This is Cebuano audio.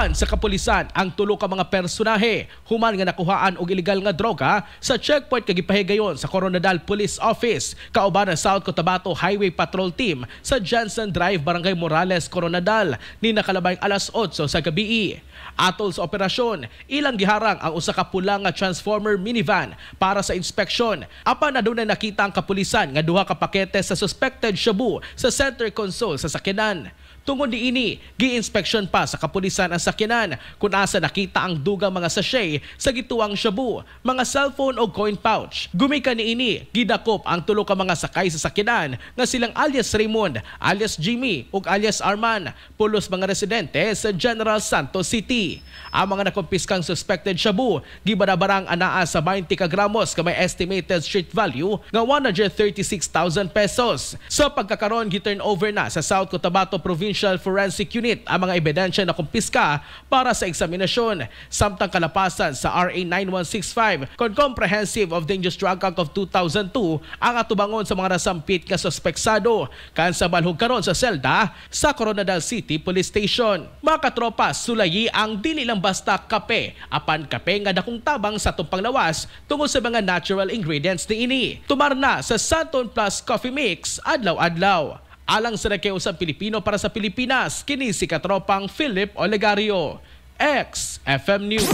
Gidakupan sa kapulisan ang tulo ka mga personahe human nga nakuhaan og ilegal nga droga sa checkpoint kag gipahigayon sa Koronadal Police Office kauban ang South Cotabato Highway Patrol Team sa Johnson Drive, Barangay Morales, Koronadal ni nakalabay alas 8 sa gabii. Atol sa operasyon, ilang giharang ang usa ka pula nga Transformer minivan para sa inspeksyon. Apan adunay nakita ang kapulisan nga duha ka pakete sa suspected shabu sa center console sa sakyanan. Tungod niini, gi-inspeksyon pa sa kapulisan ang sakyanan kung asa nakita ang dugang mga sachet sa gituwang shabu, mga cellphone o coin pouch. Gumikan niini, gidakop ang tulo ka mga sakay sa sakyanan nga silang alias Raymond, alias Jimmy ug alias Arman, pulos mga residente sa General Santos City. Ang mga nakumpiskang suspected shabu gibarabarang anaa sa 20 ka gramos nga may estimated street value nga 136,000 pesos. Sa pagkakaron, gi-turn over na sa South Cotabato Provincial Forensic Unit ang mga ebidensya na kumpiska para sa eksaminasyon. Samtang kalapasan sa RA 9165 kon Comprehensive of Dangerous Drug Act of 2002 ang atubangon sa mga nasampit nga suspeksado kan sa balhog karon sa selda sa Koronadal City Police Station. Mga katropa, sulayi ang dili lang basta kape, apan kape nga dakong tabang sa atong panglawas tungod sa mga natural ingredients niini. Tumar na sa Santon Plus Coffee Mix adlaw-adlaw. Alang sa nagkausang Pilipino para sa Pilipinas, kini si katropang Philip Olegario. XFM News.